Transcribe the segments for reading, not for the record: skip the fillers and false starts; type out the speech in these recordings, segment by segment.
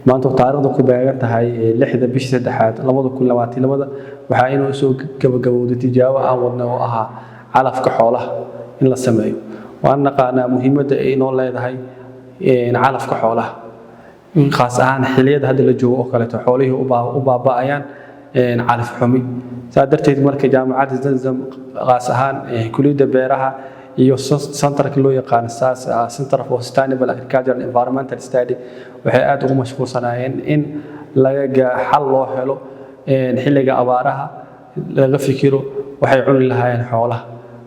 Maanta oo taariikhda ku beegan tahay 6-da bishii 3aad 2022, waxaa inoo soo gabagabowday tijaabo aan wadnay oo ahaa calafka xoolaha in la sameeyo. Waan naqaanaa muhiimadda ay inoo leedahay calafka xoolaha, khaas ahaan xilliyada hadda la joogo oo kaleeto, xoolihii u baaba'ayaan calaf xumi. Saa darteed marka Jaamacadda Zamzam, khaas ahaan kuliyadda beeraha iyo centerka loo yaqaano SAS, Center for Sustainable Agriculture and Environmental Study, waxay aad ugu mashquulsanaayeen in laga xal loo helo xilliga abaaraha, laga fikiro waxay cuni lahaayeen xoolaha,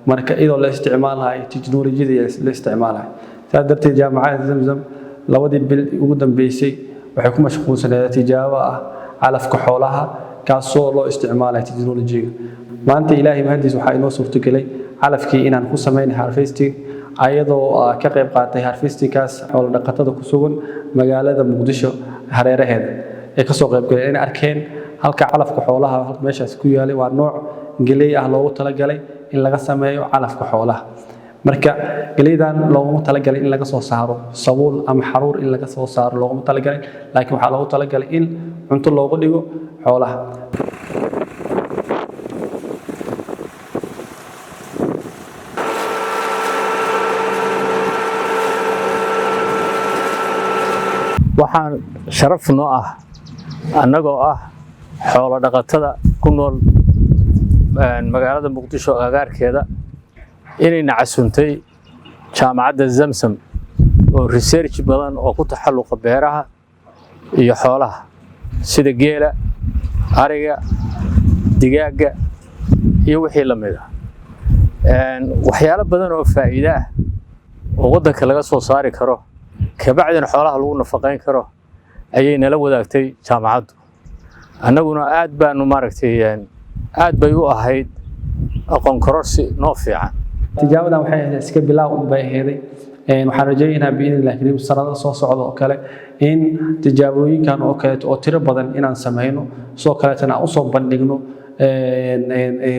marka iyadoo la isticmaalayo tiknoolajiyada la isticmaalayo. Saa darteed Jaamacadda Zamzam 2dii bil ugu dambeysay waxay ku mashquulsaneed tijaabo ah calafka xoolaha, kaasoo loo isticmaalayo tiknoolajiga. Maanta Ilaahay mahadiis, waxaa inoo suurtagelay calafkii inaan ku sameynay harvesting, ayadoo ka qayb qaatay harvestingkaas xoolo dhaqatada ku sugan magaalada Muqdisho hareeraheeda ay kasoo qayb galeen, inay arkeen halka calafka xoolaha meeshaas ku yaalay. Waa nooc geley ah loogu talagalay in laga sameeyo calafka xoolaha. Marka geleydan looguma talagalay in laga soo saaro sabuul ama xaruur, in laga soo saaro looguma talagalay, laakiin waxaa loogu talagalay in cunto loogu dhigo xoolaha. Waxaan sharaf noo ah, annagoo ah xoolo dhaqatada ku nool magaalada Muqdisho agagaarkeeda, inayna casuntay Jaamacadda Zamsam oo research badan oo ku taxalluqa beeraha iyo xoolaha, sida geela, ariga, digaagga iyo wixii la mid ah, waxyaalo badan oo faa'iide ah oo waddanka laga soo saari karo, kabacdina xoolaha lagu nafaqayn karo, ayay nala wadaagtay jaamacaddu. Annaguna aad baanu maaragtay, aad bay u ahayd aqoon kororsi noo fiican. Tijaabadan waxay ahayd iska bilaaw un bay aheeday. Waxaan rajaynaynaa biidnillahi kariim sanado soo socda oo kale in tijaabooyinkan oo kaleeto oo tiro badan inaan sameyno, sidoo kaleetana aan usoo bandhigno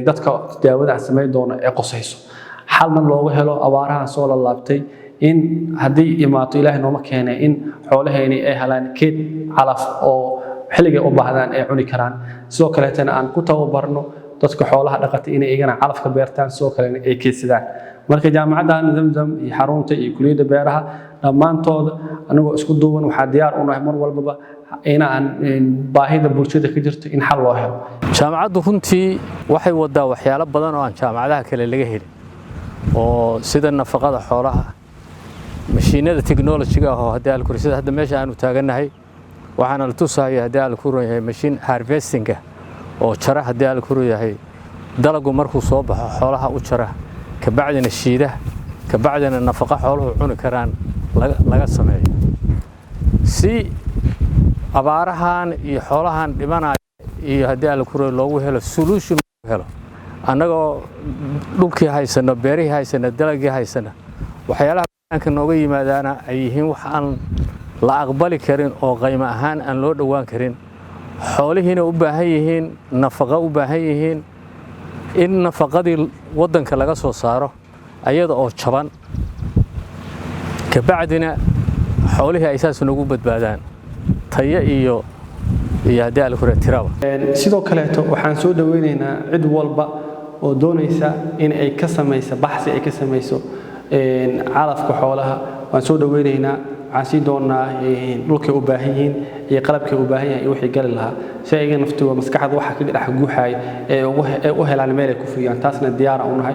dadka tijaabada aan samayn doono ee qosayso, xalna loogu helo abaarahan soo lalaabtay, in haddii imaato, Ilaahay nooma keenay, in xoolahayni ay helaan keed calaf oo xilligay u baahdaan ay cuni karaan. Sidoo kaleetana aan ku tababarno dadka xoolaha dhaqata inay iyagana calafka beertaan, sidoo kalena ay keydsadaan. Marka Jaamacaddan Zamzam iyo xarunta iyo kuliyadda beeraha dhammaantooda, anagoo isku duuban, waxaa diyaar u nahay mar walbaba inaan baahida bulshada ka jirto in xal loo helo. Jaamacaddu runtii waxay wadaa waxyaalo badan oo aan jaamacadaha kale laga helin, oo sida nafaqada xoolaha, mashiinada technology-ga ah oo haddii alkursida hadda meesha aanu taagannahay waxaana la tusahaya, haddii alkuran yahay, mashiin harvestinga oo jara, haddii alkuran yahay, dalagu markuu soo baxo xoolaha u jara, kabacdina shiida, kabacdina nafaqo xooluhu cuni karaan laga sameeyo, si abaarahan iyo xoolahan dhimanaya iyo haddii alkuran loogu helo solution loogu helo. Annagoo dhulkii haysano, beerihii haysana, dalagii haysana, waxyaalaha banaanka nooga yimaadaana ay yihiin wax aan la aqbali karin oo qaymo ahaan aan loo dhowaan karin, xoolihiina u baahan yihiin nafaqo, u baahan yihiin in nafaqadii waddanka laga soo saaro ayada oo jaban, kabacdina xoolihii ay saas noogu badbaadaan tayo iyo haddii alkure tiraba. Sidoo kaleeto waxaan soo dhaweynaynaa cid walba oo doonaysa in ay ka samayso baxsi, ay ka samayso calafka xoolaha. Waan soo dhaweynaynaa. Waxaan sii doonaa dhulkay u baahan yihiin iyo qalabkay u baahan yahay iyo wixii gali lahaa, si ayaga naftooda maskaxda waxa ka dhex guuxaya ee u helaan meel ay ku fiyaan. Taasna diyaara u nahay.